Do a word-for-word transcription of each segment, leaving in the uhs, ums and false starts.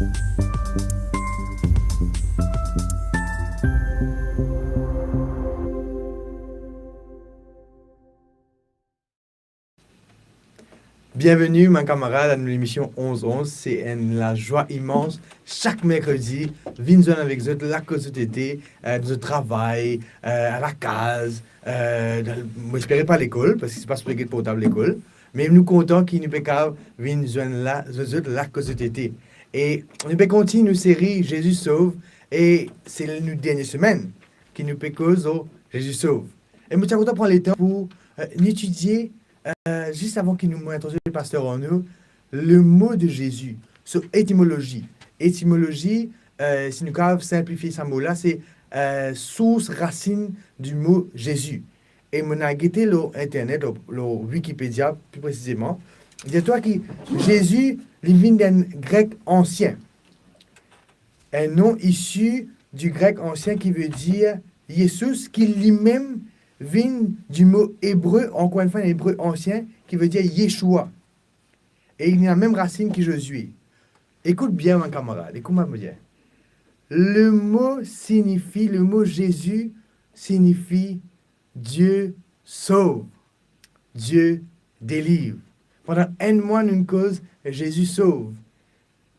Bienveni, bann kamarad, a nou lemision onz onz. Se enn lazwa imans, sak merkredi, vinn zwenn avek zot, la kot zot ete, eh, dan zot travay, eh, a lakaz, eh, dan, mo espere pa lekol, parski se pa sipoze get portab lekol. Me nou kontan ki nou pe kapav vinn zwenn la, zot, zot la kot zot ete. E nou pe kontign nou seri Zezi Sov, e se nou dernie semenn ki nou pe koz lor Zezi Sov. E mo ti a kontan pran letan pou, eh, nou etidie, eh, zis avan ki nou, mo introdwir lepaster ar nou, le mo de Zezi, so etimolozi. Etimolozi, eh, si nou kapav sinplifie sa mo la, se, eh, sours, rasinn di mo Zezi. E mo ena gete lor internet, lor, lor Wikipedia pli presizeman, dir twa ki Zezi, li vinn di enn grek ansien. Un nom issu du grec ancien qui veut dire Yesus, ki limem vinn di mo ebre, ankor enn fwa, enn ebre ansien, ki veut dire Yeshua. E li ena mem rasinn ki Zozue. Ekout bien, bann kamarad, ekout mwa bien. Le mo signifi, le mo Zezi signifi Dieu sauve, Dieu délivre. Pandan enn mwa, nou koz Zezi sov.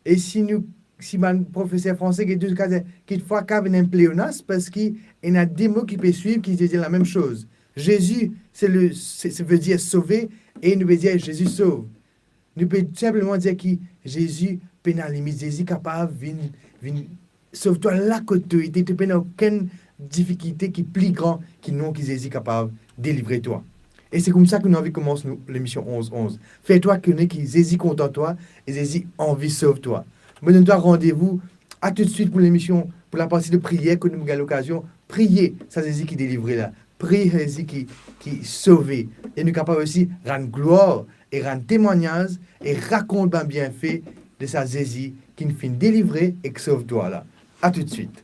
E si nou, si bann profeser franse ki tou kapav, kikfwa kapav vinn enn pleonas, parski ena de mo ki pe swiv, ki ve dir lamem soz. Zezi, se le, se, se ve dir sove, e nou pe dir Zezi sov. Nou pe sinpleman dir ki Zezi pena limit, Zezi kapav vinn, vinn sov twa la kot to ete, to pena okenn difikilte ki pli gran ki non ki Zezi kapav delivre twa. E se koumsa ki nou anvi koumans nou lemision onz onz. Fer twa kone ki Zezi kontan twa e Zezi anvi sov twa. Mo donn twa randevou a toutswit pou lemision, pou laparti de priyer, kot nou gagn lokazion priye sa Zezi ki delivre la, priye Zezi ki, ki sove. E nou kapav osi rann glwar e rann temwagnaz e rakont bann bienfe de sa Zezi ki finn delivre ek sov twa la. A toutswit.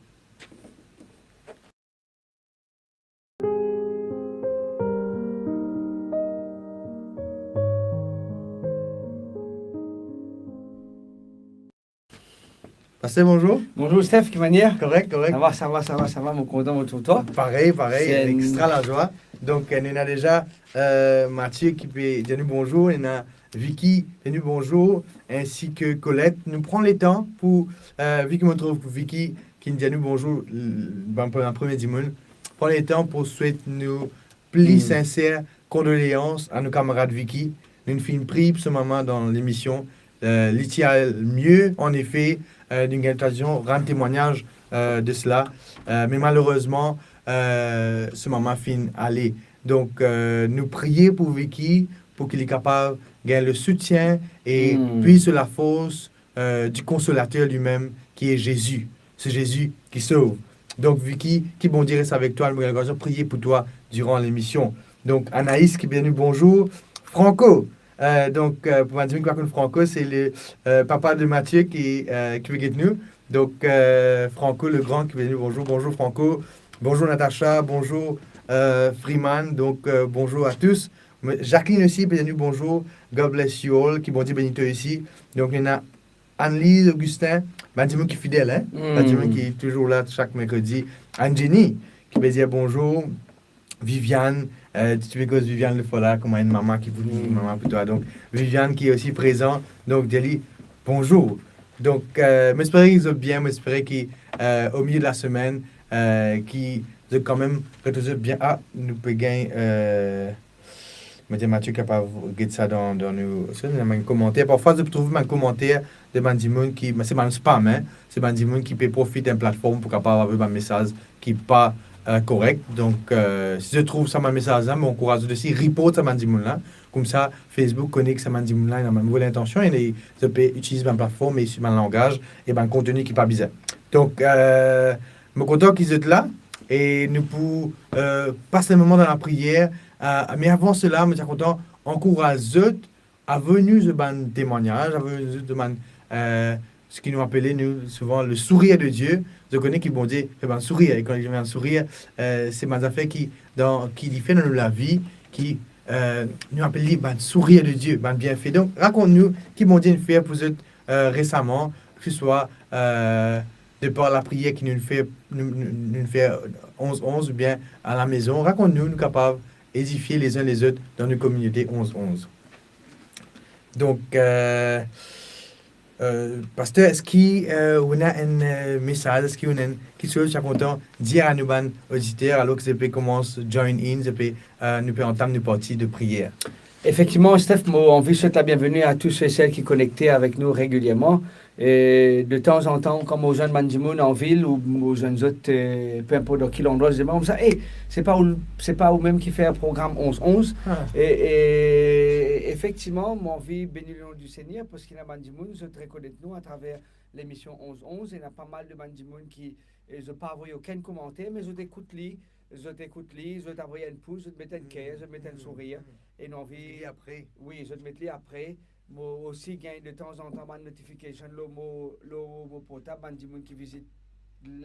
Paster, bonzour. Bonzour Steph, ki manier? Korek, korek. Sava, sava, sava, sava, mo kontan retrouv twa. Parey, parey, se enn extra lazwa. Donk, eh, nou ena deza, eh, Mathieu ki pe dir nou bonzour, nou ena Vicky, dir nou bonzour, ensi ke Colette. Nou pran letan pou, eh, vi ki mo trouv Vicky ki dir nou bonzour, l-, bann pre-, bann premie dimoun. Pran letan pou swet nou pli sinser kondoleans a nou kamarad Vicky. Nou finn priy pou so mama dan lemision. Eh, li ti al mie, anefe, eh, nou gagn lokazion rann temwagnaz, eh, de sela. Eh, me malerezman, eh, so mama finn ale. Donk, eh, nou priye pou Vicky, pou ki li kapav gagn le soutien e pui so lafors, eh, di Konsolater limem, ki e Zezi. Se Zezi ki sov. Donk, Vicky, ki Bondie res avek twa, nou gagn lokazion priye pou twa diran lemision. Donk, Anaïs ki pe dir nou bonzour. Franco, eh, donk, eh, pou bann dimoun ki pa konn Franco, se le, eh, papa de Mathieu ki, eh, ki pe get nou. Donk, eh, Franco Legrand ki pe dir nou bonzour. Bonzour Franco. Bonzour Natacha. Bonzour, eh, Freeman. Donk, eh, bonzour a tous. Me Jacqueline osi pe dir nou bonzour. God bless you all. Ki Bondie beni twa osi. Donk, nou ena Anne-Lise Augustin, bann dimoun ki fidel, hein? Bann dimoun ki touzour la sak merkredi. Anne-Jenny, ki pe dir bonzour. Viviane, eh, ti pe koz Viviane lefwa la, kouma enn mama ki pou, mama pou twa. Donk, Viviane ki osi prezan, donk, dir li bonzour. Donk, eh, mo espere ki zot bien, mo espere ki, eh, o milie de lasemenn, eh, ki zot kanmem retrouv zot bien. Ah, nou pe gagn, eh, Mo dir Mathieu kapav get sa dan, dan nou, eski nou ena bann komanter? Parfwa, zot trouv bann komanter de bann dimoun ki, se bann spam, hein, se bann dimoun ki pe profit enn platform pou kapav avoy bann mesaz ki pa, eh, korek. Donk, eh, si zot trouv sa bann mesaz la, mo ankouraz zot osi report sa bann dimoun la. Koumsa, Facebook kone ki sa bann dimoun la ena bann move lintansion e zot pe itiliz bann platform e si bann langaz e bann konteni ki pa bizin. Donk, eh, mo kontan ki zot la e nou pou, eh, pas enn moman dan lapriyer. Eh, me avan sela, mo ti kontan ankouraz zot, avoy nou zot bann temwagnaz, avoy nou zot bann, eh, seki nou apele nou souvan le sourire de Dieu. Zot kone ki Bondie fer bann sourir, e kan li fer bann sourir, eh, se bann zafer ki, dan, ki li fer dan nou lavi, ki, eh, nou apel li bann sourire de Dieu, bann bienfe. Donk, rakont nou ki Bondie inn fer pou zot, eh, resaman, ki swa, euh, de par lapriyer ki nou fer, nou, nou, nou fer onz onz oubien a lamezon, rakont nou, nou kapav edifie lezinn lezot dan nou kominote onz onz. Donk, euh, euh, paster, eski, euh, ou ena enn, euh, mesaz, eski ou ena enn kiksoz ou ti a kontan dir a nou bann oditer, alor ki zot pe koumans join in, zot pe, euh, nou pe antam nou parti de priyer? Efektivman, Steph, mo anvi swet labienveni a tou se sel ki konekte avek nou regilierman. E de tanzantan, kan mo zwenn bann dimoun an vil ou mo zwenn zot, eh, pe inport dan ki landrwa, zot dir mwa koumsa, "Eh, se pa ou, se pa ou mem ki fer program onz onz?" Ah. E, e efektivman, mo anvi beni le nom du Seigneur, parski ena bann dimoun, zot rekonet nou atraver lemision onz onz, ena pa mal de bann dimoun ki, eh, zot pa avoy okenn komanter, me zot ekout li, zot ekout li, zot avoy enn pous, zot met enn ker, zot met enn sourir, e nou anvi... Li apre. Wi, zot met li apre. Mo osi gagn de tanzantan bann notification lor mo, lor mo portab, bann dimoun ki vizit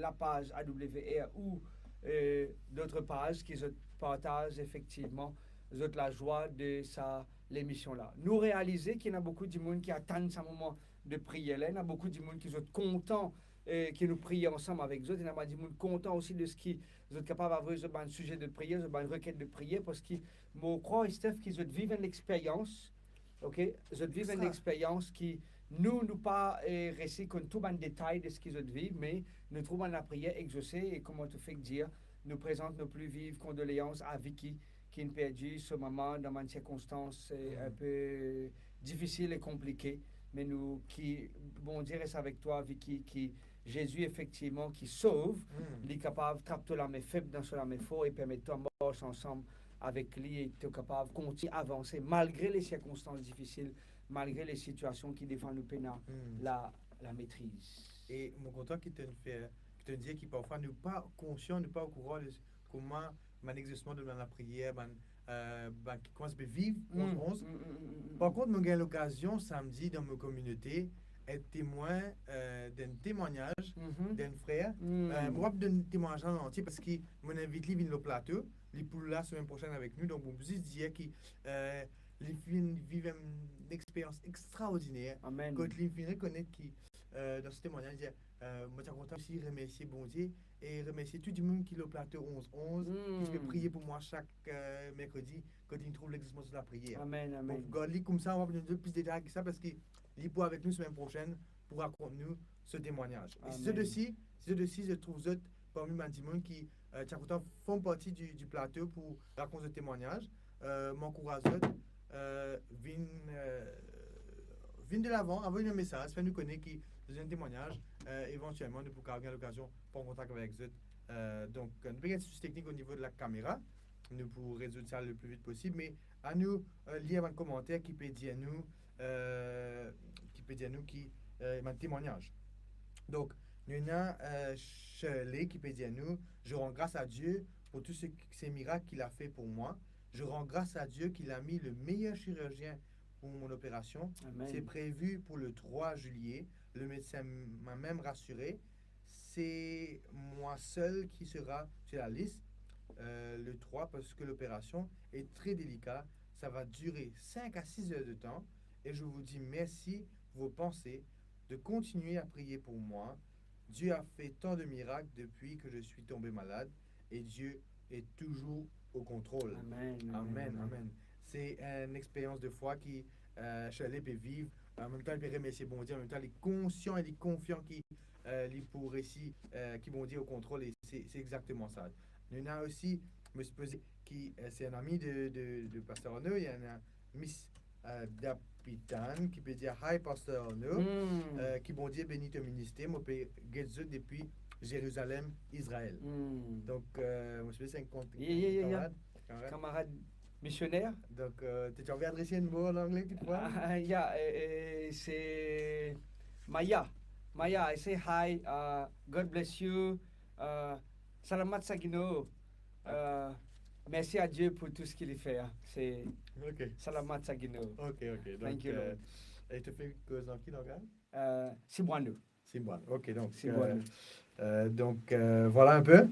lapaz A W R ou, eh, dot paz ki zot partaz efektivman zot lazwa de sa lemision la. Nou realize ki ena boukou dimoun ki atann sa moman de priyer la, ena boukou dimoun ki zot kontan, eh, ki nou priye ansam avek zot, ena bann dimoun kontan osi de seki zot kapav avoy zot bann size de priyer, zot bann reket de priyer, parski mo krwar, Steph, ki zot viv enn experyans, ok? Zot viv enn experyans ki nou, nou pa, eh, resi konn tou bann detay de seki zot viv, me nou trouv bann lapriyer exose, e kouma to fek dir, nou prezant nou pli viv kondoleans a Vicky, ki'nn perdi so mama dan bann sirkonstans, eh, enpe difisil e konplike, me nou ki Bondie res avek twa, Vicky, ki Zezi efektivman ki sov, li kapav trap to lame feb dan so lame for e permet twa mars ansam avek li e to kapav kontign avanse malgre le sirkonstans difisil, malgre le sitiasion ki defwa nou pena la, la metriz. E mo kontan ki to'nn fer, ki to'nn dir ki parfwa nou pa konsian, nou pa okouran de kouma bann exosman de bann lapriyer, bann, eh, bann ki koumans pe viv onz onz. Par kont, mo gagn lokazion samdi dan mo kominote et temwin, eh, d'enn temwagnaz d'enn frer. Eh, mo pa pou donn temwagnaz la an antie parski mo invit li vinn lor plato. Li pou la semenn prosenn avek nou. Donk, mo pou zis dir ki, eh, li finn viv enn experyans extraordiner. Amen. Kot li finn rekonet ki, eh, dan so temwagnaz, li dir, eh, mo ti a kontan osi remersie Bondie e remersie tou dimoun ki lor plato onz onz, ki ti pe priye pou mwa sak, eh, merkredi, kot li trouv lexismans de lapriyer. Amen, amen. Bon, gard li koumsa, nou va donn plis detay ki sa, parski li pou avek nou semenn prosenn pou rakont nou so temwagnaz. E si zot osi, si zot osi, zot trouv zot parmi bann dimoun ki, eh, ti a kontan form parti di, di plato pou rakont zot temwagnaz, eh, mo ankouraz zot, eh, vinn, eh, vinn delavan, avoy nou mesaz, fer nou kone ki zot ena temwagnaz, eh, evantielman nou pou kapav gagn lokazion pran kontak avek zot. Eh, donk, nou pe gagn ti sousi teknik o nivo de lakamera, nou pou rezoud sa le pli vit posib, me anou, eh, lir bann komanter ki pe dir nou, eh, ki pe dir nou ki, eh, bann temwagnaz. Donk, nou ena, eh, Shirley ki pe dir nou, "Je rends grâce à Dieu pour tous ces, ces miracles qu'il a fait pour moi. Je rends grâce à Dieu qu'il a mis le meilleur chirurgien pour mon opération. Amen. C'est prévu pour le trois juillet. Le médecin m'a même rassuré. C'est moi seul qui sera sur la liste, euh, le trois, parce que l'opération est très délicate. Ça va durer cinq à six heures de temps. Et je vous dis merci pour vos pensées, de continuer à prier pour moi. Dieu a fait tant de miracles depuis que je suis tombé malade et Dieu est toujours au contrôle." Amen, amen, amen. Se enn experyans de fwa ki, euh, Shirley pe viv. An mem tan, li pe remersie Bondie, an mem tan, li konsian e li konfian ki, euh, li pou resi, euh, ki Bondie o kontrol, e se, se exakteman sa. Nou ena osi, mo sipoze ki, euh, se enn ami de, de, de Pasteur Arnaud, li ena Miss, euh, Dapitan, ki pe dir, "Hi, Pasteur Arnaud, euh, ki Bondie beni to minister, mo pe get zot depi Zerizalem, Izrael." Donk, euh, mo sipoze se enn kont-, yeah, yeah, yeah, yeah, kamarad, kamarad. Kamarad misioner. Donk, euh, to ti anvi adres enn mo an angle, kikfwa? Ah, yeah, eh, eh, se Maya. Maya, I say hi, uh, God bless you, uh, Salamat Saginaw. Euh, merci à Dieu pour tout ce qu'il fait, hein. C'est... Ok. Salamat Saginaw. Ok, ok. Thank you, euh, Lord. E to pe koz dan ki langaz? Euh, Cebuano. Cebuano. Ok, donk, Cebuano. Euh, euh, donk, euh, vwala enn pe.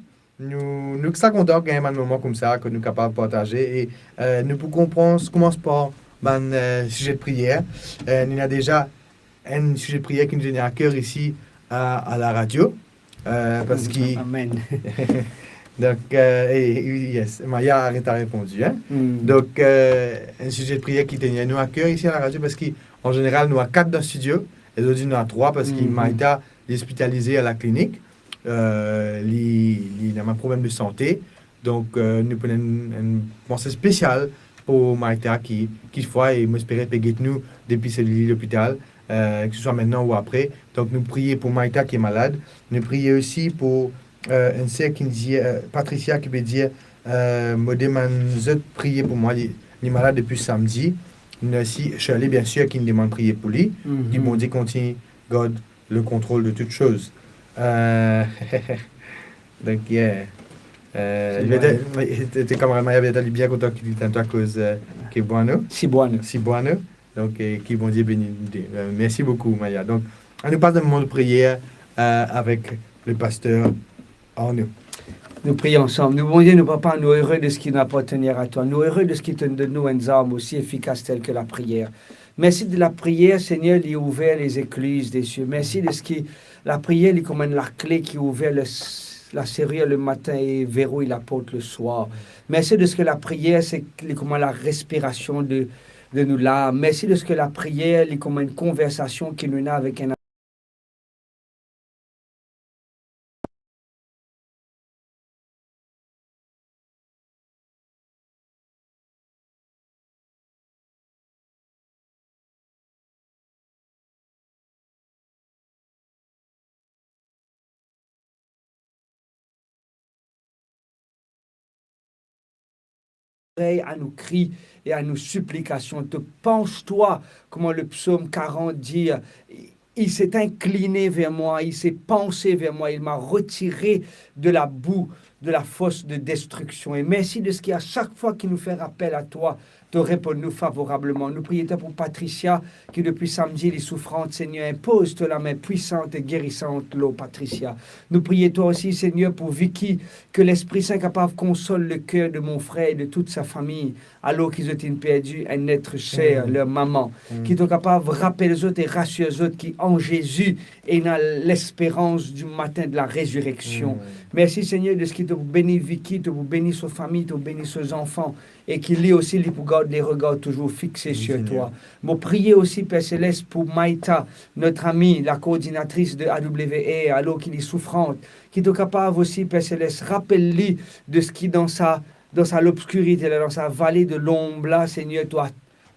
Nou, nou extra kontan gagn bann moman koumsa ke nou kapav partaze e, euh, nou pou koumans, koumans par bann, euh, size de priyer. Euh, nou ena deza enn size de priyer ki nou teni a ker isi a, a laradio, eh, parski Amen. Donk, eh, e, e, yes, Maya a reponn, hein. Mm. Donk, eh, enn size de priyer ki teni nou a ker isi a laradio, parski an zeneral nou a kat dan studio, e zordi nou a trwa, parski Mhm. Maïta li ospitalize a laklinik, eh, li, li ena problem de sante. Donk, eh, nou pou ena enn, enn panse spesial pou Maïta ki, ki fwa, e mo espere pe get nou depi so lili lopital, eh, ki se swa aster ou apre. Donk, nou priye pou Maïta ki malad. Nou priye osi pou, eh, enn ser ki dir, eh, Patricia ki pe dir, eh, mo demann zot priye pou mwa, li, li malad depi samdi. Nou osi Shirley, bien sir, ki demann priye pou li. Mhm. Ki Bondie kontign gard le kontrol de tout soz. Eh, donk, yeah. Eh, Se li bien, bon. Te, te kamarad Maya, li bien kontan ki li tann twa akoz, eh, que bueno. Si bueno. Si bueno. Donk, eh, ki Bondie beni, eh, mersi boukou, Maya. Donk, anou pas dan moman de priyer, eh, avek le paster Arnaud. Nou priye ansam. Nou, Bondie, nou Papa, nou ere de seki nou apartenir a twa. Nou ere de seki to donn nou enn zarm osi efikas tel ki lapriyer. Mersi de lapriyer, Segner, li ouver lezekliz de sie. Mersi de seki lapriyer, li kouma enn lakle ki ouver le s-, laserir lematin e verouy laport leswar. Mersi de seki lapriyer, se, li kouma larespirasion de, de nou lam. Mersi de seki lapriyer, li kouma enn konversasion ki nou ena avek enn zorey a nou kri e a nou siplikasion. To pans twa, kouma le psom karant dir, il s'est incliné vers moi, il s'est penché vers moi, il m'a retiré de la boue, de la fosse de destruction. E mersi de seki a sak fwa ki nou fer apel a twa, to reponn nou favorableman. Nou priye twa pou Patricia, ki depi samdi li soufran, Segner, inpoz to lame pwisant e gerisant lor Patricia. Nou priye twa osi, Segner, pou Vicky, ke Lespri Sin kapav konsol le ker de mon frer e de tout sa fami, alor ki zot inn perdi enn et ser, Mm. ler mama, Mm. ki to kapav rapel zot e rasir zot ki an Zezi ena lesperans di matin de larezireksion. Mm. Mersi, Segner, de seki to pou beni Vicky, to pou beni so fami, to pou beni so zanfan, e ki li osi, li pou gard le regar touzour fixe Oui, sur Segner. Toi. Mo priye osi, Per Seles, pou Maïta, notre amie, la coordinatrice de A W R, alor ki li soufran, ki to kapav osi, Per Seles, rapel li de seki dan sa, dan sa lobskirite la, dan sa vale de lonb la, Segner, to a,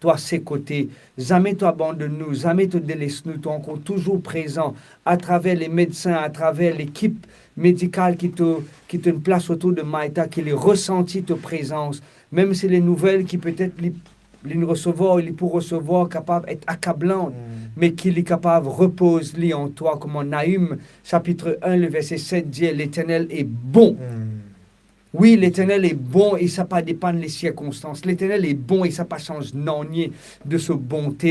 to a se kote. Zame to abandonn nou, zame to deles nou, to ankor touzour prezan atraver lemedsin, atraver lekip medikal ki to, ki to inn plas otour de Maïta, ki li resanti to prezans, mem si lenouvel ki petet li, li inn resevwar, li pou resevwar kapav et akablan, Mm. me ki li kapav repoz li an twa, kouma Nahum, sapit enn, le verse set dir, Leternel est bon. Mm. Wi, Leternel est bon e sa pa depann le sirkonstans. Leternel est bon e sa pa sanz nanye de so bonte.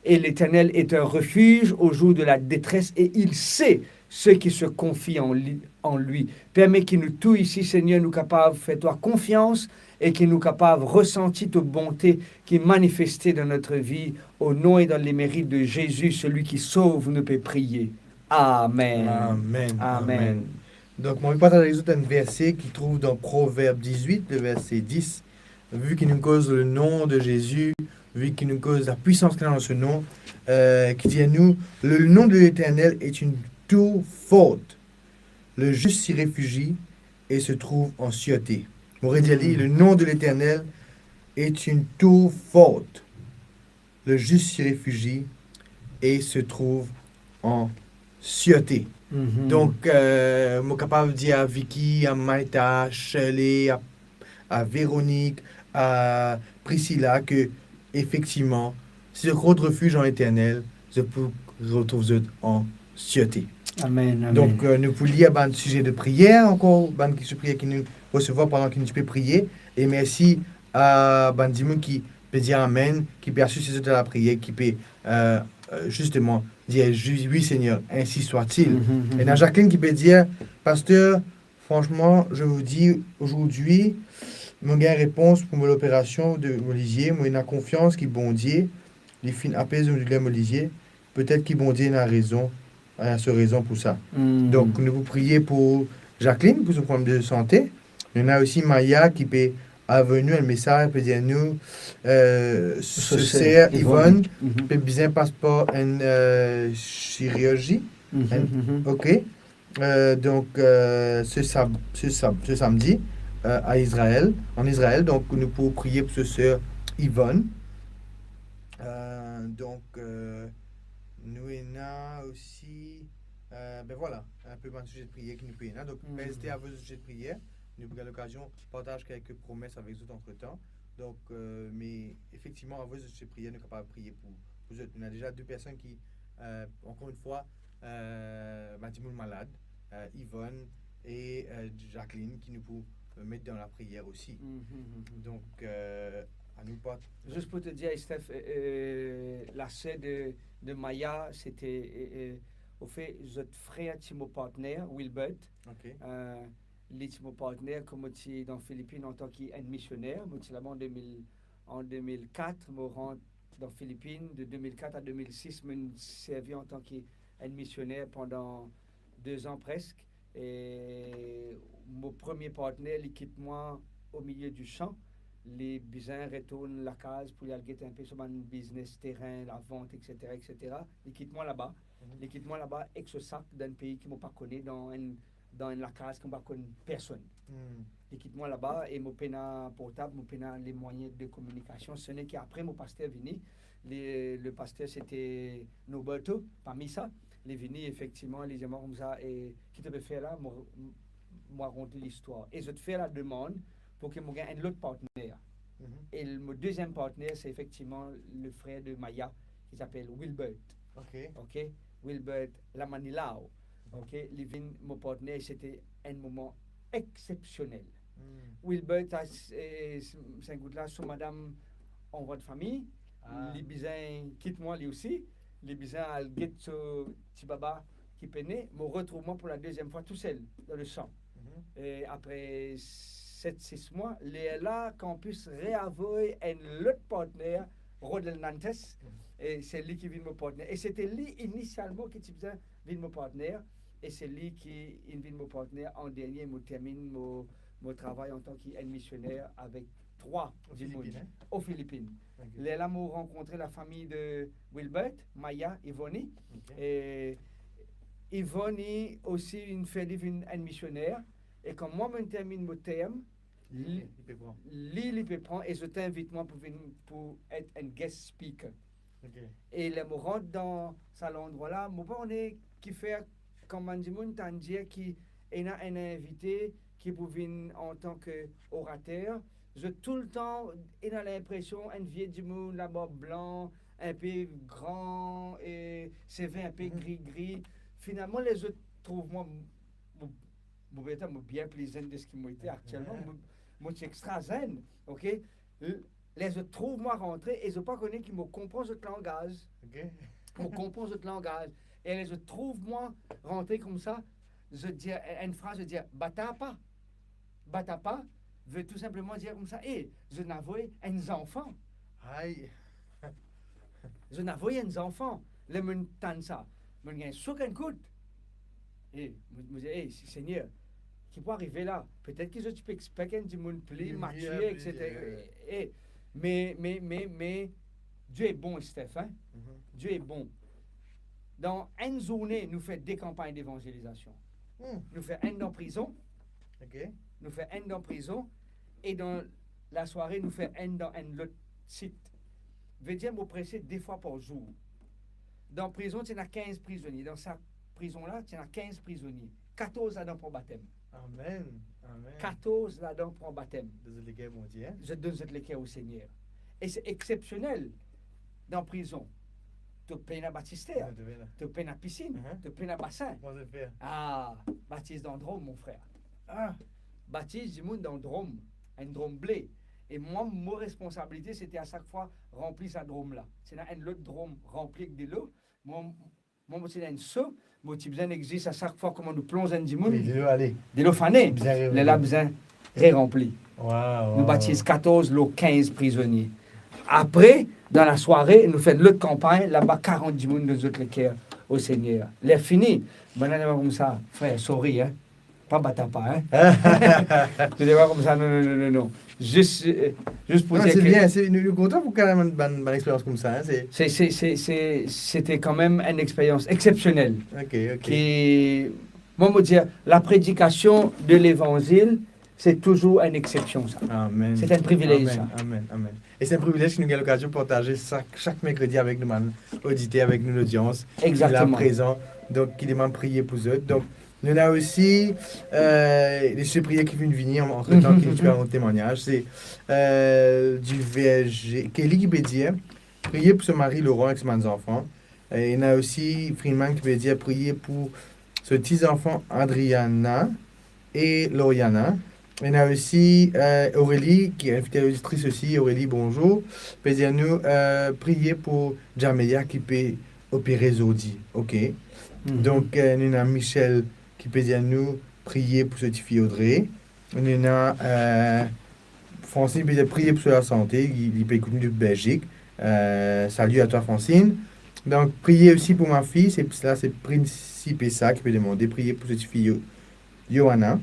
Et l'Éternel est un refuge au jour de la détresse et il sait ceux qui se confient en li-, en lui. Permet ki nou tou isi, Segner, nou kapav fer twa konfians e ki nou kapav resanti to bonte ki manifeste dan notre vie. Au nom et dans le mérite de Jésus, celui qui sauve, nou pe priye. Amen. Amen. Amen. Amen. Donk, mo anvi partaz avek zot enn verse ki trouv dan Proverb dizwit, le verse dis. Vu ki nou koz le nom de Jésus, vu ki nou koz lapwisans ki ena dan so nom, eh, ki dir nou, le nom de l'Éternel est une tour forte. Le juste s'y réfugie et se trouve en sûreté. Mo redir li, Mm. Le nom de l'Éternel est une tour forte. Le juste s'y réfugie et se trouve en sûreté. Mhm. Donk, eh, mo kapav dir a Vicky, a Maïta, a Shirley, a, a Véronique, a Priscilla ke efektivman, si zot trouv refuge an Leternel, zot pou retrouv zot an sirte. Amen, amen. Donk, eh, nou pou lir bann size de priyer ankor, bann ki size de priyer ki nou resevwar pandan ki nou ti pe priye. E mersi a bann dimoun ki pe dir amen, ki pe asosie zot dan lapriyer, ki pe, eh, eh, zisteman dir, "Wi, Segner, ainsi soit-il." Mhm, mhm. Ena Jacqueline ki pe dir, "Pasteur, franchement, je vous dis, aujourd'hui, mo gagn repons pou mo loperasion de mo lizie, mo ena konfians ki Bondie, li finn apez mo douler mo lizie, petet ki Bondie ena rezon, ena so rezon pou sa. Hmm. Donk, nou pou priye pou Jacqueline, pou so problem de sante. Ena osi Maya ki pe avoy nou enn mesaz, pe dir nou, euh, so ser Yvonne pe bizin pas par enn, euh, chirurgie. Mhm, enn, mhm. Ok. Euh, donk, euh, se sab-, se sab-, se samdi, euh, a Izrael, an Izrael, donk nou pou priye pou so ser Yvonne. Euh, donk, euh, nou ena osi, euh, ben vwala, enpe bann size de priyer ki nou pe ena. Donk, pa ezite avoy zot size de priyer. Nou pou gagn lokazion partaz kelke promes avek zot antretan. Donk, euh, me efektivman, avoy zot size de priyer, nou kapav priye pou, pou zot. Nou ena deza de personn ki, euh, ankor enn fwa, euh, bann dimoun malad, euh, Yvonne e, euh, Jacqueline, ki nou pou, euh, met dan lapriyer osi. Mhm, mhm. Donk, euh, anou pa... Zis pou te dir, Steph, euh, euh, laser de, de Maya, sete, euh, euh, anfet, zot frer ti mo partner, Wilbert. Ok. Euh, li ti mo partner kan mo ti dan Filipin antan ki enn misioner. Mo ti laba an de mil, an de mil kat, mo rant dan Filipin, de de mil kat a de mil sis, mo'nn servi antan ki enn misioner pandan de zan preske. E mo premie partner, li kit mwa o milie di san. Li bizin retourn lakaz pou li al get enpe so bann biznes, teren, lavant, et cetera, et cetera. Li kit mwa laba. Mhm. Li kit mwa laba ek so sak dan enn pei ki mo pa kone, dan enn dan enn lakaz ki mo pa konn personn. Hmm. Li kit mwa laba e mo pena portab, mo pena lemwayin de kominikasion. Sone ki apre mo paster vini, li, le paster sete Norberto, parmi sa, li vini efektivman, li dir mwa koumsa, "E ki to pe fer la?" Mo, mo rakont li listwar. E zot fer lademann pou ki mo gagn enn lot partner. Mhm. E l-, mo deziem partner, se efektivman le frer de Maya, ki apel Wilbert. Ok. Ok, Wilbert Lamanilao. Ok, li vinn mo partner, sete enn moman exsepsionel. Hmm. Wilbert, a, s-, e, s-, Sint-Gout la, so madam an vwa de fami, ah, li bizin kit mwa li osi, li bizin al get so ti baba ki pe ne, mo retrouv mwa pou la deziem fwa tousel dan le san. Mhm. E apre set, sis mwa, lerla, kan plis reavoy enn lot partner, Rodel Nantes, mhm, e se li ki vinn mo partner. E sete li inisialman ki ti bizin vinn mo partner, e se li ki inn vinn mo partner an dernie. Mo terminn mo, mo travay antan ki enn misioner avek trwa dimoun o Filipin, hein? O Filipin. Ok. Lerla mo rankontre lafami de Wilbert, Maya, Ivoni. Ok. E Ivoni osi inn fer li vinn enn misioner. E kan mwa mo'nn terminn mo term, li, li, li pe pran, li, li pe pran, e zot invit mwa pou vinn, pou et enn guest speaker. Ok. E ler mo rant dan sa landrwa la, mo pa kone kifer, kan bann dimoun tann dir ki ena enn invite ki pou vinn antan ki orater, zot toultan ena linpresion enn vie dimoun, labarb blan, enpe gran, e seve enpe, mhm, gri gri. Finalman, ler zot trouv mwa, mo, mo, mo bien pli zenn de seki mo ete aktielman. Mo, mo ti extra zenn, ok? L-, ler zot trouv mwa rantre e zot pa kone ki mo konpran zot langaz. Ok. Mo konpran zot langaz. E ler zot trouv mwa rantre koumsa, zot dir, enn fraz, zot dir, "Bata pa." Bata pa ve tou sinpleman dir koumsa, "E, zot inn avoy enn zanfan." Ay. Zot inn avoy enn zanfan. Ler mo'nn tann sa, mo'nn gagn sok enn kout. E mo, mo dir, "E, Segner, ki pou arive la?" Petet ki zot ti pe expect enn dimoun pli matir, pli, pli, et cetera. E, me, me, me, me, Dieu est bon, Steph, hein? Mhm. Dieu est bon. Dan enn zourne, nou fer de kanpagn devanzelizasion. Hmm. Nou fer enn dan prizon. Ok. Nou fer enn dan prizon. E dan lasware, nou fer enn dan enn lot sit. Vedir, mo prese de fwa par zour. Dan prizon, ti ena kinz prizonie. Dan sa prizon la, ti ena kinz prizonie. Katorz ladan pran batem. Amen. Amen. Katorz ladan pran batem. Donn zot leker Bondie, hein? Zot donn zot leker o Segner. E se exsepsionel dan prizon. To pena batister, to pena, to pena pisinn, mhm, to pena basin. Kouma zot fer? Ah, batiz dan drom, mon frer. Ah. Batiz dimoun dan drom, enn drom ble. E mwa, mo responsabilite, sete a sak fwa ranpli sa drom la. Ti ena enn lot drom ranpli ek delo. Mwa, mwa, mo ti ena enn so, mo ti bizin exis a sak fwa kouma nou plonz enn dimoun. Wi, delo ale. Delo fane. Bizin re-, lerla bizin re-ranpli. Wow, wow. Nou batiz katorz lor kinz prizonie. Apre, dan lasware, nou fer enn lot kanpagn, laba karant dimoun donn zot leker o Segner. Ler fini, bann la dir mwa koumsa, "Frer, sorry, hein. Pa bat apa, hein." Li dir mwa koumsa, "Non, non, non, non, non. Zis, euh, zis pou dir ke" Non, se bien, se, nou, nou kontan pou kane bann, bann, bann experyans koumsa, hein, se se, se, se, se, sete kanmem enn experyans eksepsionel. Ok, ok. Ki, mwa, mo dir, la prédication de l'évangile, se touzour enn exsepsion, sa. Amen. Se enn privilez, sa. Amen, amen, amen. E se enn privilez ki nou gagn lokazion partaze sak, sak merkredi avek nou bann oditer, avek nou lodians ki la prezan, donk ki demann priye pou zot. Donk, nou ena osi, euh, le sekrè priyer ki finn vini an, antretan, ki nou ti pe rant temwagnaz, se, euh, du Verger, Kelly ki pe dir, priye pou so mari Laurent ek so bann zanfan. E ena osi Freeman ki pe dir, priye pou so ti zanfan Adriana e Loriana. Ena osi, euh, Aurélie, ki enn fidel oditris osi. Aurélie, bonzour. Pe dir nou, euh, priye pou Jamelia ki pe opere zordi. Ok. Mhm. Donk, euh, nou ena Michel ki pe dir nou priye pou so tifi Audrey. Nou ena, euh, Francine pe dir priye pou so lasante, li, li pe ekout nou depi Belzik. Euh, salut à toi, Francine. Donk, priye osi pou ma fille, se, la se Principessa ki pe demande, priye pou so tifi Yo-, Johanna,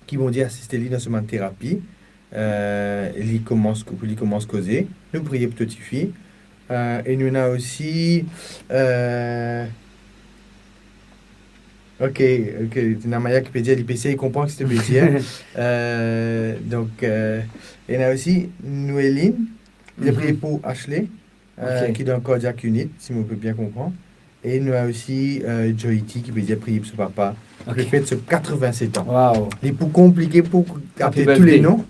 ki Bondie asiste li dan so bann terapi. Euh, li koumans, li koumans koze. Nou priye pou to tifi. Euh, e nou ena osi, euh, ok, ok, ena Maya ki pe dir, li pe sey konpran ki to pe dir. Euh, donk, euh, ena osi Noeline, li pe priye pou Ashley, euh, ki dan cardiac unit, si mo pe bien konpran. E nou ena osi, euh, Joyty ki pe dir priye pou so papa. Li pe fet so katrevinset an. Wow. Li pou konplike pou apel tou le nom.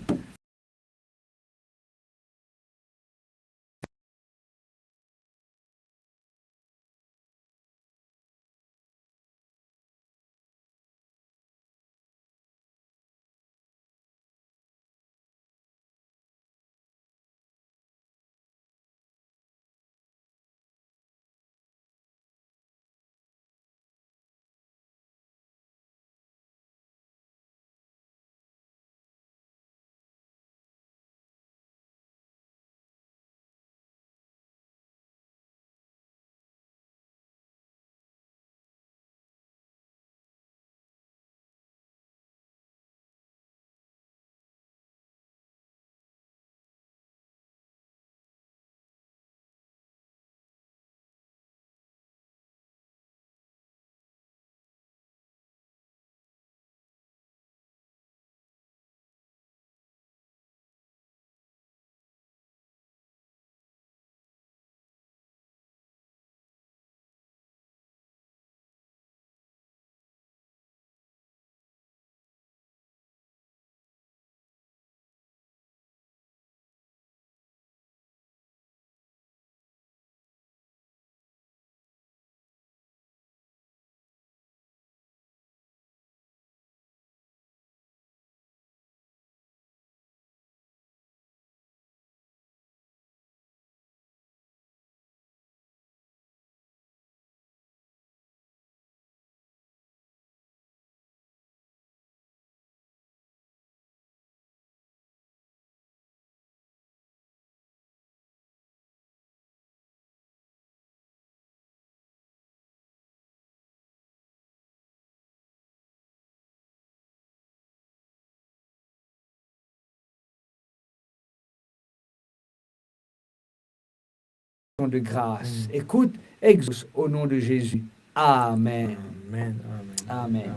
De grâce. Mm. Écoute, exauce au nom de Jésus. Amen. Amen, amen, amen.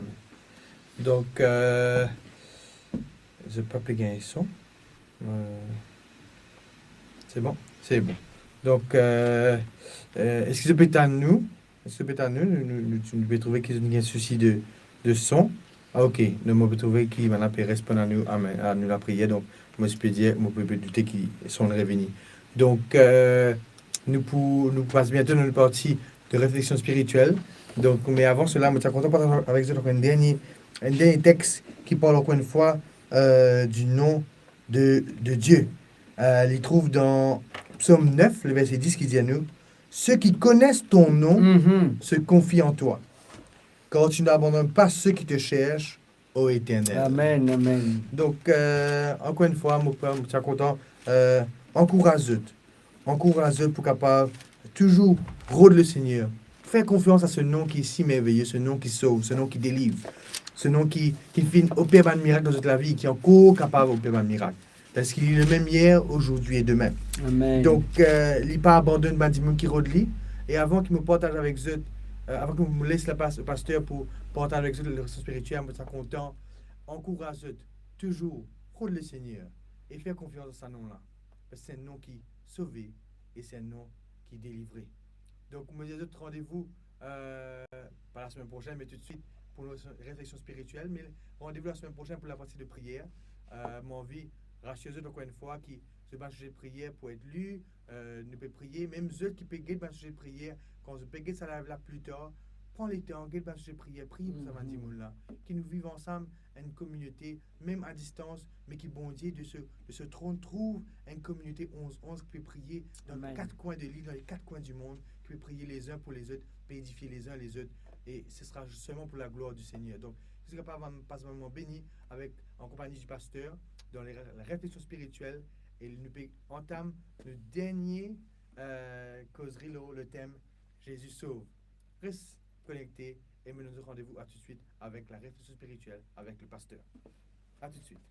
Donk, euh, zot pa pe gagn son. Euh, c'est bon? C'est bon. Donk, euh, euh, eski zot pe tann nou? Eski zot pe tann nou? Nou, nou, nou, nou pe trouve ki nou gagn sousi de, de son. Ah, ok. Donk, mo pe trouve ki bann la pe responn a nou, amen, a nou lapriyer. Donk, mo ti pe dir, mo pe, pe doute ki son revini. Donk, euh, nou pou, nou pas biento dan nou parti de refleksion spiritiel. Donk, me avan sela, mo ti a kontan partaz avek zot ankor enn dernie, enn dernie text ki parl ankor enn fwa, euh, du nom de, de Dieu. Euh, li trouv dan Psaume neuf, le verset dix, ki dir nou, "Ceux qui connaissent ton nom se confient en toi, car tu n'abandonnes pas ceux qui te cherchent, ô Éternel." Amen, amen. Donk, euh, ankor enn fwa, mo, mo ti a kontan, euh, ankouraz zot. ankouraz zot pou kapav touzour rod Lesegner, fer konfians a se nom ki si merveye, se nom ki sov, se nom ki deliv, se nom ki, ki finn oper bann mirak dan zot lavi, ki ankor kapav oper bann mirak. Parski li lemem yer, ozordi e demin. Amen. Donk, eh, li pa abandonn bann dimoun ki rod li. E avan ki mo partaz avek zot, eh, avan ki mo les laplas o paster pou partaz avek zot leksion spiritiel, mo ti kontan ankouraz zot touzour rod Lesegner e fer konfians dan sa nom la. Parski se enn nom ki sove e se enn nom ki delivre. Donk, mo dir zot randevou, eh, pa lasemenn prosenn, me toutswit pou nou refleksion spiritiel, me randevou lasemenn prosenn pou laparti de priyer. Eh, mo anvi rasir zot ankor enn fwa ki se bann size de priyer pou et li, eh, nou pe priye, mem zot ki pe get bann size de priyer, kan zot pe get sa live la pli tar, pran letan, get bann size de priyer, priye pou sa bann dimoun la, ki nou viv ansam, enn kominote, mem a distans, me ki Bondie de so, de so tronn trouv enn kominote onz onz ki pe priye dan kat kwin de lil, dan le kat kwin di mond, ki pe priye lezin pou lezot, pe edifie lezin lezot, e se sera selman pou laglwar di Segner. Donk, ki zot kapav pas moman beni avek, an konpagni di paster, dan le, la refleksion spiritiel, e nou pe antam nou dernie, eh, kozri lor le tem Zezi sov. Res konekte e mo donn zot randevou a toutswit avek la refleksion spiritiel avek le paster. A toutswit.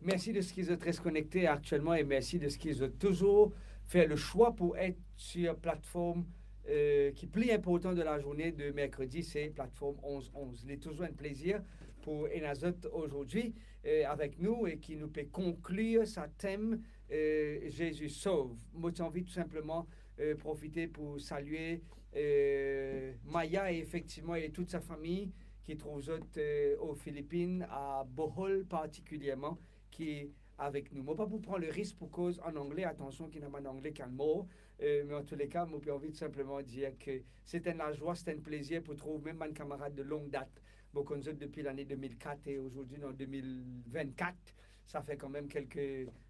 Mersi de seki zot res konekte aktielman e mersi de seki zot touzour fer le swa pou et sir platform, eh, ki pli inportan de lazourne de merkredi, se platform onz onz. Li touzour enn plezir pou ena zot ozordi, eh, avek nou e ki nou pe konklir sa tem, eh, Zezi sov. Mo ti anvi tou sinpleman, eh, profite pou salie, eh, Maya e efektivman e tou sa fami ki trouv zot, eh, o Filipin, a Bohol partikilierman, ki avek nou. Mo pa pou pran le risk pou koz an angle, atansion ki ena bann Angle ki al mor, eh, me antouleka, mo pe anvi tou sinpleman dir ke se enn lazwa, se enn plezir pou trouv mem bann kamarad de long dat. Mo konn zot depi lane de mil kat e ozordi nou an de mil vennkat, sa fer kanmem kelke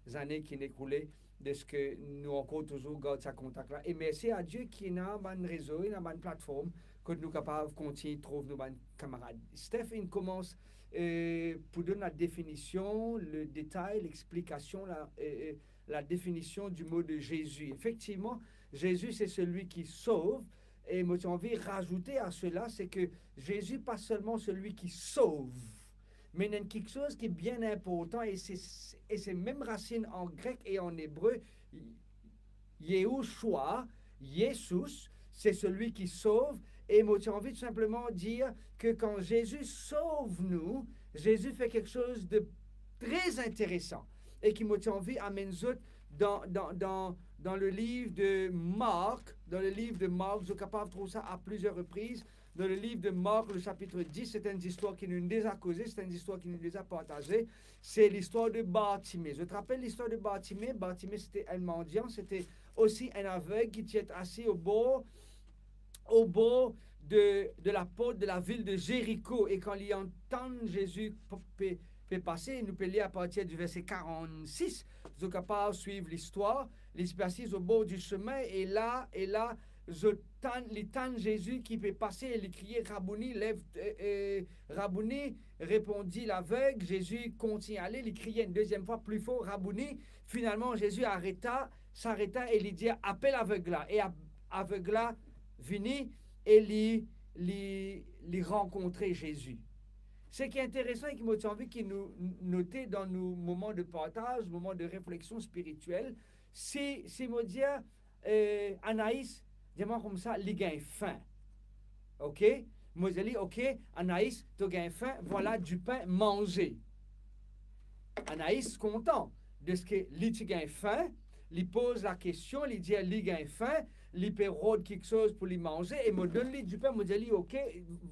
zane ki'nn ekoule, deske nou ankor touzour gard sa kontak la. E mersi a Die ki ena bann rezo, ena bann platform kot nou kapav kontign trouv nou bann kamarad. Steph inn koumans, eh, pou donn la definision, le detay, lexplikasion, la, eh, eh, la definision di mo de Zezi. Efektivman, Zezi, se selwi ki sov. E mo ti anvi razoute a sela, se ke Zezi pa selman selwi ki sov, me ena kiksoz ki bien inportan, e se, e se mem rasinn an grek e an ebre, Yehoshua, Yesus, se selwi ki sov. E mo ti anvi tou sinpleman dir ke kan Zezi sov nou, Zezi fer kiksoz de tre interesan e ki mo ti anvi amenn zot dan, dan, dan, dan le liv de Mark. Dan le liv de Mark, zot kapav trouv sa a plizier repriz. Dan le liv de Mark, le sapit dis, se enn zistwar ki nou deza koze, se enn zistwar ki nou deza partaze. Se listwar de Bartime. Zot rapel listwar de Bartime? Bartime, se ti enn mandian, se ti osi enn aveg ki ti et asiz o bor, o bor de, de laport de lavil de Zeriko. E kan li antann Zezi p-, pe, pe pase, nou pe lir apartir di verse karannsis, zot kapav swiv listwar. Li ti pe asiz o bor di semin, e la, e la, zot tann, li tann Zezi ki pe pase, e li kriye, "Rabouni, lev, eh, eh, Rabouni," reponn laveg. Zezi kontign ale, li kriye enn deziem fwa pli for, "Rabouni." Finalman, Zezi areta, sareta e li dir, "Apel aveg la." E a-, aveg la vini e li, li, li rankontre Zezi. Seki interesan e ki mo ti anvi ki nou n-, note dan nou moman de partaz, moman de refleksion spiritiel, si, si mo dir, eh, Anaïs, dir mwa koumsa, li gagn fin. Ok? Mo dir li, "Ok, Anaïs, to gagn fin, vwala dipin, manze." Anaïs kontan deski li ti gagn fin, li poz lakestion, li dir li gagn fin, li pe rod kiksoz pou li manze, e mo donn li dipin, mo dir li, "Ok,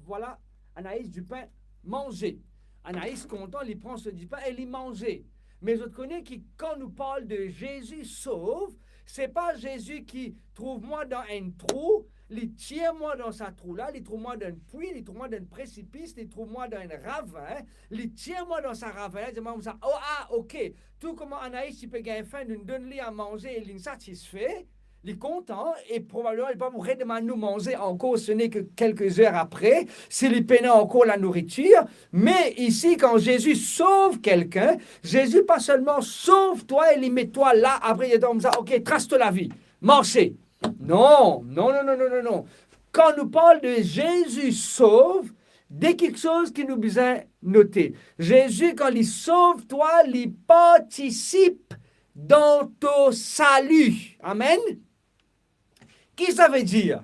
vwala, Anaïs, dipin, manze." Anaïs kontan, li pran so dipin e li manze. Me zot kone ki kan nou parl de Zezi sov, se pa Zezi ki trouv mwa dan enn trou, li tir mwa dan sa trou la, li trouv mwa dan enn pwi, li trouv mwa dan enn presipis, li trouv mwa dan enn ravin, li tir mwa dan sa ravin la, dir mwa koumsa, "O, ah, ok, tou kouma Anaïs ti pe gagn fin, nou donn li a manze e linn satisfe." Li kontan e probableman li pa pou redemann nou manze ankor, ce n'est que quelques heures après, si li pena ankor lanouritir. Me isi, kan Zezi sov kikenn, Zezi pa selman sov twa e li met twa la, apre li dir koumsa, "Ok, tras to lavi, marse." Non, non, non, non, non, non, non. Kan nou parl de Zezi sov, de kiksoz ki nou bizin note. Zezi, kan li sov twa, li partisip dan to sali. Amen. Ki sa ve dir?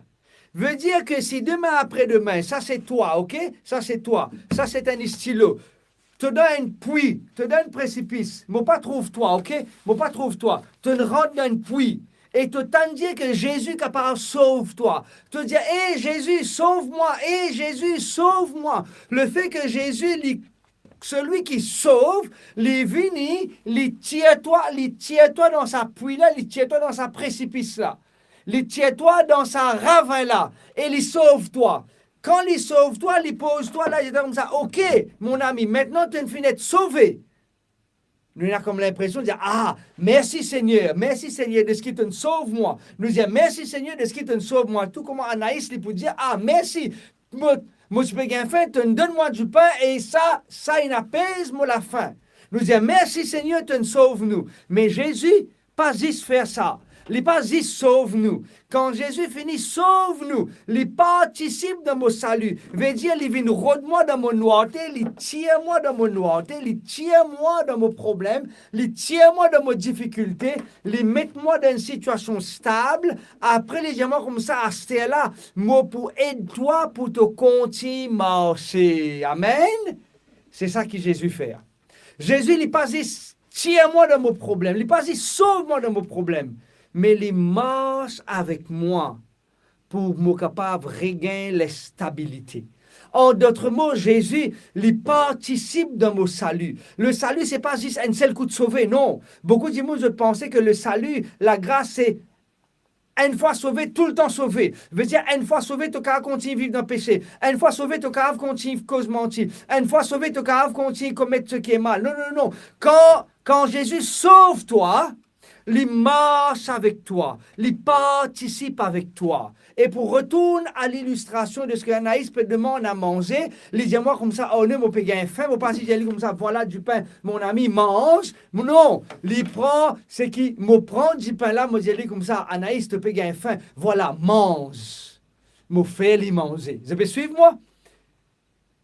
Ve dir ke si demin, apre demin, sa se twa, ok? Sa se twa. Sa se enn stilo. To dan enn pwi, to dan enn presipis. Mo pa trouv twa, ok? Mo pa trouv twa. To rant dan enn pwi. E to tann dir ke Zezi kapav sov twa. To dir, "E Zezi, sov mwa! E Zezi, sov mwa!" Lefe ke Zezi, li, selwi ki sov, li vini, li tir twa, li tir twa dan sa pwi la, li tir twa dan sa presipis la. Li tir twa dan sa ravin la, e li sov twa. Kan li sov twa, li poz twa la, li dir koumsa, "Ok, mon ami, aster to finn finn et sove." Nou ena kom linpresion dir, "Ah, mersi Segner, mersi Segner deski to sov mwa." Nou dir, "Mersi Segner deski to sov mwa." Tou kouma Anaïs, li pou dir, "Ah, mersi, mo, mo ti pe gagn fin, to donn mwa dipin e sa, sa inn apez mo lafin." Nou dir, "Mersi Segner, to sov nou." Me Zezi pa zis fer sa. Li pa zis sov nou. Kan Zezi fini sov nou, li partisip dan mo sali. Ve dir li vinn rod mwa dan mo nwarte, li tir mwa dan mo nwarte, li tir mwa dan mo problem, li tir mwa dan mo difikilte, li met mwa dan enn sitiasion stab. Apre li dir mwa koumsa, "Aster la, mo pou ed twa pou to kontign marse." Amen. Se sa ki Zezi fer. Zezi, li pa zis tir mwa dan mo problem, li pa zis sov mwa dan mo problem, me li mars avek mwa pou mo kapav regagn lestabilite. An dot mo, Zezi, li partisip dan mo sali. Le sali, se pa zis enn sel kout sove, non. Boukou dimoun, zot panse ke le sali, lagras, se enn fwa sove, toultan sove. Ve dir, enn fwa sove, to kapav kontign viv dan pese. Enn fwa sove, to kapav kontign koz manti. Enn fwa sove, to kapav kontign komet seki mal. Non, non, non. Kan, kan Zezi sov twa, li mars avek twa, li partisip avek twa. E pou retourn a lilistrasion de seki Anaïs pe demann a manze, li dir mwa koumsa, "Oh non, mo pe gagn fin." Mo pa zis dir li koumsa, "Vwala dipin, mon ami, manz." Non, li pran, seki mo pran dipin la, mo dir li koumsa, "Anaïs, to pe gagn fin, vwala, manz." Mo fer li manze. Zot pe swiv mwa?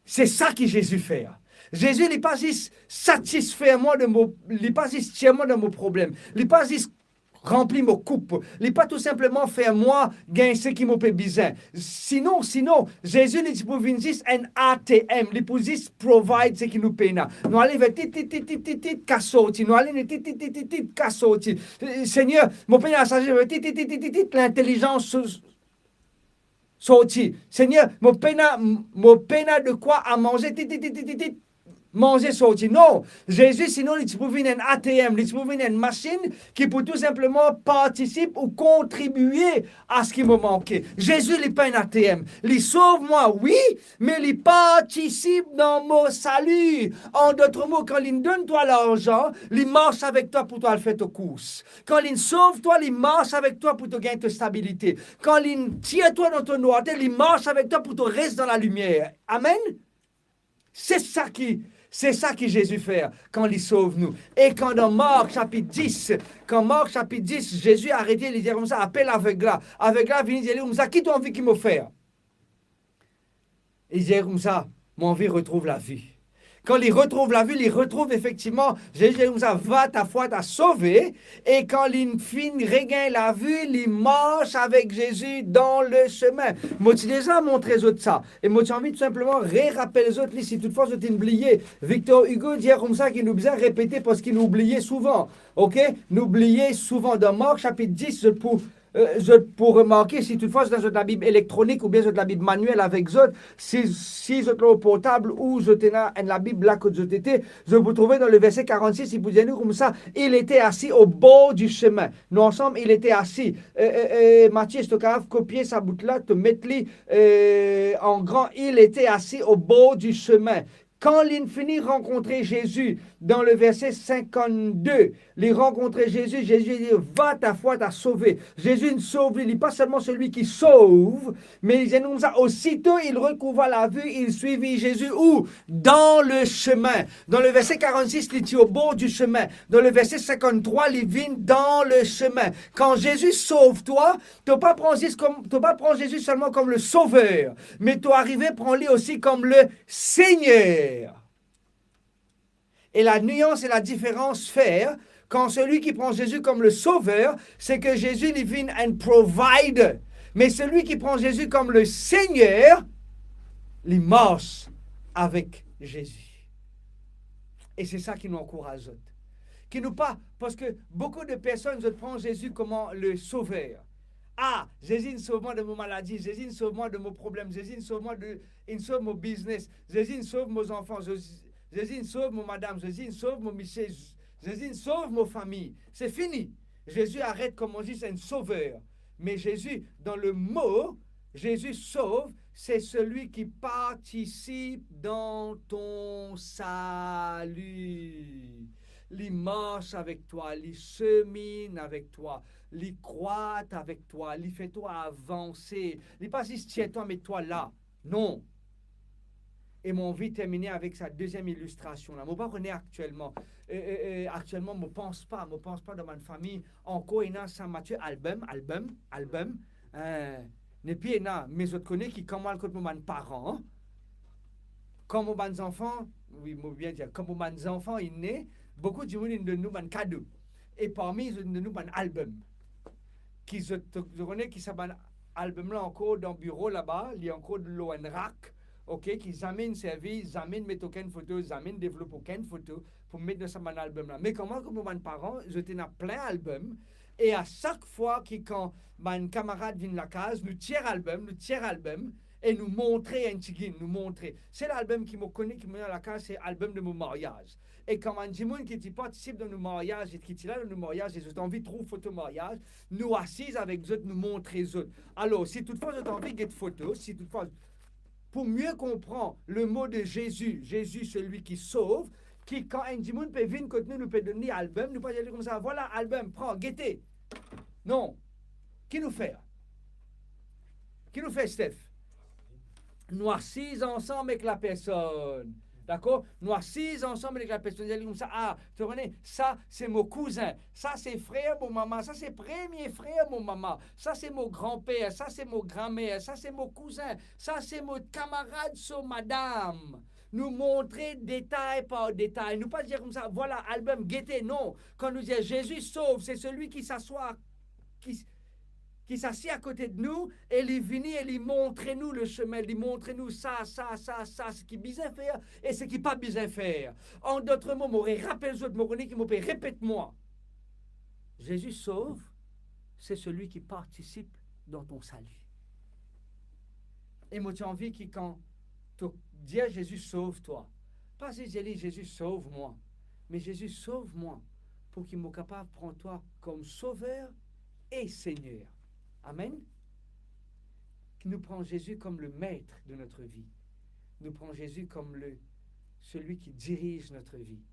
Se sa ki Zezi fer. Zezi, li pa zis satisfer mwa de mo, li pa zis tir mwa dan mo problem, li pa zis ranpli mo koup, li pa tou sinpleman fer mwa gagn seki mo pe bizin. Sinon, sinon, Zezi, li ti pou vinn zis enn A T M, li pou zis provide seki nou pena. Nou ale ver tit, tit, tit, tit, tit, tit, kas sorti. Nou ale tit, tit, tit, tit, tit, kas sorti. Eh, Segner, mo pena lasazes, tit, tit, tit, tit, tit, tit, lintelizans so-, sorti. Segner, mo pena, mo pena de kwa a manze, tit, tit, tit, tit, tit, tit, manze sorti. Non, Zezi, sinon li ti pou vinn enn A T M, li ti pou vinn enn masinn ki pou tou sinpleman partisip ou kontribie a seki mo manke. Zezi, li pa enn A T M. Li sov mwa, wi, me li partisip dan mo sali. An dot mo, kan li donn twa larzan, li mars avek twa pou to al fer to kours. Kan li sov twa, li mars avek twa pou to gagn to stabilite. Kan li tir twa dan to nwarte, li mars avek twa pou to res dan lalimier. Amen. Se sa ki, se sa ki Zezi fer kan li sov nou. E kan dan Mark sapit dis, kan Mark sapit dis, Zezi arete, li dir koumsa, apel aveg la. Aveg la vini dir li koumsa, "Ki to anvi ki mo fer?" Li dir koumsa, "Mo anvi retrouv lavi." Kan li retrouv lavi, li retrouv efektivman, Zezi dir koumsa, "Va, ta fwa t'a sove." E kan li finn regagn lavi, li mars avek Zezi dan lesime. Mo ti deza montre zot sa. E mo ti anvi tou sinpleman rerapel zot li, si toutfwa zot inn bliye. Victor Hugo dir koumsa ki nou bizin repete parski nou bliye souvan. Ok? Nou bliye souvan. Dan Mark sapit dis, zot pou, eh, zot pou remarke, si toutfwa zot ena zot Labib elektronik oubien zot Labib maniel avek zot, si, si zot lor portab ou zot ena enn Labib la kot zot ete, zot pou trouve dan le verse karannsis, li pou dir nou koumsa, "Il était assis au bord du chemin." Nou ansam, "Il était assis." Eh, eh, eh, Mathieu, si to kapav kopie sa bout la, to met li, eh, an gran, "Il était assis au bord du chemin." Kan linn fini rankontre Zezi, dan le verse sinkannde, li rankontre Zezi, Zezi li dir, "Va, ta foi t'a sove." Zezi inn sov li, li pa selman selwi ki sov, me li dir koumsa, "Aussitôt il retrouva la vue, il suivit Jésus." Où? Dans le chemin. Dan le verse karannsis, li ti au bord du chemin. Dan le verse sinkanntrwa, li vinn dan le chemin. Kan Zezi sov twa, to pa pran zis kom, to pa pran Zezi selman kom le Sauveur, me to arive pran li osi kom le Seigneur. E la nuans e la diferans fer, kan selwi ki pran Zezi kom le Sauveur, se ke Zezi li vinn enn provider, me selwi ki pran Zezi kom le Seigneur, li mars avek Zezi. E se sa ki nou ankouraz zot. Ki nou pa, parski boukou de personn, zot pran Zezi kouma le Sauveur. Ah, Zezi inn sov mwa de mo maladi, Zezi inn sov mwa de mo problem, Zezi inn sov mwa de, inn sov mo biznes, Zezi inn sov mo zanfan, Zezi, Zezi inn sov mo madam, Zezi inn sov mo misie, Zezi inn sov mo fami. Se fini. Zezi aret kouma zis enn sover. Me Zezi, dan le mo, Zezi sov, se selwi ki partisip dan ton sali. Li mars avek twa, li seminn avek twa, li krwat avek twa, li fer twa avanse. Li pa zis tir twa, met twa la. Non. E mo anvi termine avek sa deziem ilistrasion la. Mo pa kone aktielman. E, e, e, aktielman, mo pans pa, mo pans pa dan bann fami ankor ena sa, Mathieu, album, album, album. Eh, nepli ena, me zot kone ki kan mo al kot mo bann paran, kan mo bann zanfan, wi, mo bien dir, kan mo bann zanfan inn ne, boukou dimoun inn donn nou bann kado. E parmi zot inn donn nou bann album. Ki zot, zot kone ki sa bann album la ankor dan biro laba, li ankor lor enn rak, ok, ki zame inn servi, zame inn met okenn foto, zame inn devlop okenn foto pou met dan sa bann album la. Me kan mo al kot mo bann paran, zot ena plin album, e a sak fwa ki kan bann kamarad vinn lakaz, nou tir album, nou tir album, e nou montre enn tigit, nou montre. Sel album ki mo kone ki mo ena lakaz, se album de mo maryaz. E kan bann dimoun ki ti partisip dan nou maryaz, e ki ti la dan nou maryaz, e zot anvi trouv foto maryaz, nou asiz avek zot, nou montre zot. Alor, si toutfwa zot anvi get foto, si toutfwa, pou mie konpran le mo de Zezi, Zezi, selwi ki sov, ki kan enn dimoun pe vinn kot nou, nou pe donn li album, nou pa dir li koumsa, "Vwala album, pran, gete." Non. Ki nou fer? Ki nou fer, Steph? Nou asiz ansam ek lapersonn. Dakor? Nou asiz ansam ek lapersonn. Dir li koumsa, "Ah, to kone, sa se mo kouzin, sa se frer mo mama, sa se premie frer mo mama, sa se mo granper, sa se mo granmer, sa se mo kouzin, sa se mo kamarad so madam." Nou montre detay par detay. Nou pa dir koumsa, "Vwala, album, gete." Non. Kan nou dir, "Zezi sov, se selwi ki saswa, ki, ki sasi akote de nou, e li vini e li montre nou le semin, li montre nou sa, sa, sa, sa, seki bizin fer e seki pa bizin fer." An dot mo, mo re rapel zot, mo kone ki mo pe repet mwa. Zezi sov, se selwi ki partisip dan ton sali. E mo ti anvi ki kan to dir Zezi sov twa, pa zis dir li, "Zezi sov mwa," me, "Zezi sov mwa, pou ki mo kapav pran twa kom Sover e Segner." Amen. Nou pran Zezi kom le maître de notre vie. Nou pran Zezi kom le, celui qui dirige notre vie.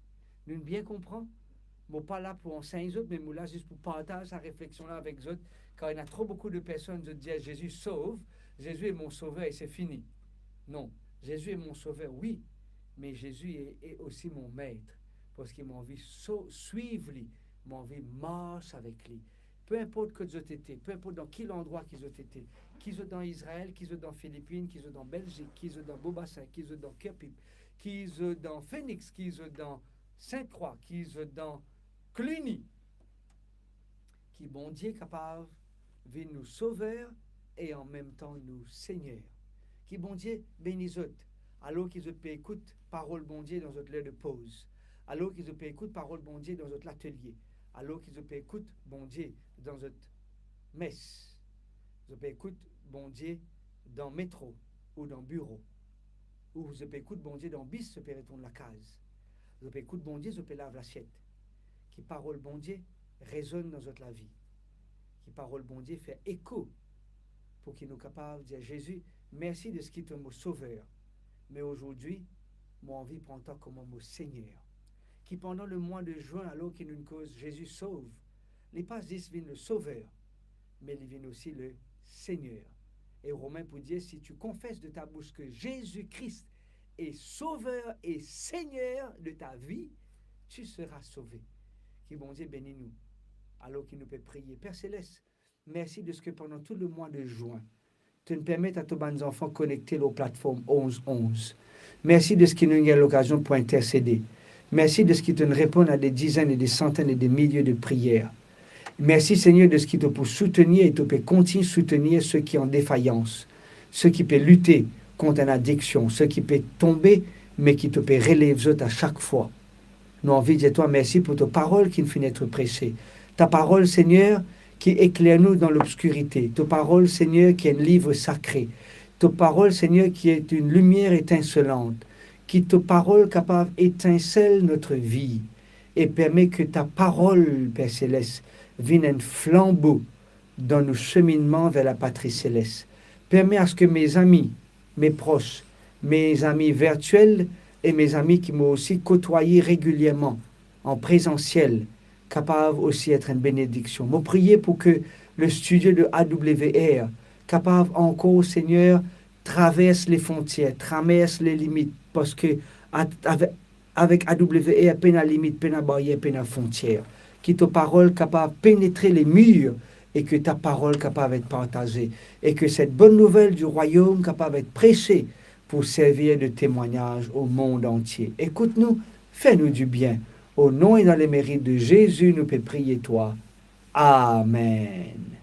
Nou bien konpran? Mo pa la pou ansegn zot, me mo la zis pou partaz sa refleksion la avek zot, kar ena tro boukou de personn, zot dir, "Zezi sov, Zezi est mon sauveur et c'est fini." Non, Zezi est mon sauveur, wi, me Zezi est, est aussi mon maître, parski mo anvi so-, swiv li, mo anvi mars avek li. Pe inport kot zot ete, pe inport dan ki landrwa ki zot ete, ki zot dan Izrael, ki zot dan Filipin, ki zot dan Belzik, ki zot dan Bobasin, ki zot dan Kirpip, ki zot dan Phoenix, ki zot dan Sint Krwa, ki zot dan Cluny, ki Bondie kapav vinn nou Sover e anmemtan nou Segner. Ki Bondie beni zot, alor ki zot pe ekout parol Bondie dan zot ler de poz, alor ki zot pe ekout parol Bondie dan zot latelie, alor ki zot pe ekout Bondie dan zot mes, zot pe ekout Bondie dan metro ou dan biro, ou zot pe ekout Bondie dan bis, zot pe retourn lakaz. Zot pe ekout Bondie, zot pe lav lasiet. Ki parol Bondie rezonn dan zot lavi. Ki parol Bondie fer eko, pou ki nou kapav dir, "Zezi, mersi de seki to mo Sover, me azordi, Mo anvi pran twa kouma mo Segner, ki pandan lemwa de zwin, alor ki nou'nn koz Zezi sov, li pa zis vinn le Sover, me li vinn osi le Segner. E Romin pou dir, si tu confesses de ta bouche que Jésus-Christ est Sauveur et Seigneur de ta vie, tu seras sauvé. Ki Bondie beni nou, alor ki nou pe priye. Per Seles, mersi deski pandan tou lemwa de zwin, to'nn permet a to bann zanfan konekte lor platform onz onz. Mersi deski nou'nn gagn lokazion pou intersede. Mersi deski to'nn reponn a de dizenn e de santenn e de milie de priyer. Mersi, Segner, deski to pou soutenir e to pe kontign soutenir seki an defayans, seki pe lite kont enn adiksion, seki pe tonbe, me ki to pe relev zot a sak fwa. Nou anvi dir twa mersi pou to parol ki finn et prese. Ta parol, Segner, ki ekler nou dan lobskirite. To parol, Segner, ki enn liv sakre. To parol, Segner, ki est une lumière étincelante. Ki to parol kapav etinsel notre vie e permet ki ta parol, Per Seles, vinn enn flanbo dan nou seminnman ver lapatri seles. Permet aski mes amis, mes proches, mes amis virtuels e mes amis ki mo osi kotwaye regilierman an prezansiel kapav osi et enn benediksion. Mo priye pou ki le studio de A W R kapav ankor, Segner, travers les frontières, travers les limites, parski at-, ave-, avek A W R, pena limit, pena baryer, pena frontier. Ki to parol kapav penetre lemir e ki ta parol kapav et partaze, e ki set bonn nouvel di Rwayom kapav et prese pou servir de temwagnaz o mond antie. Ekout nou, fer nou dibien. O non e dan lemerit de Zezi nou pe priye twa. Amen.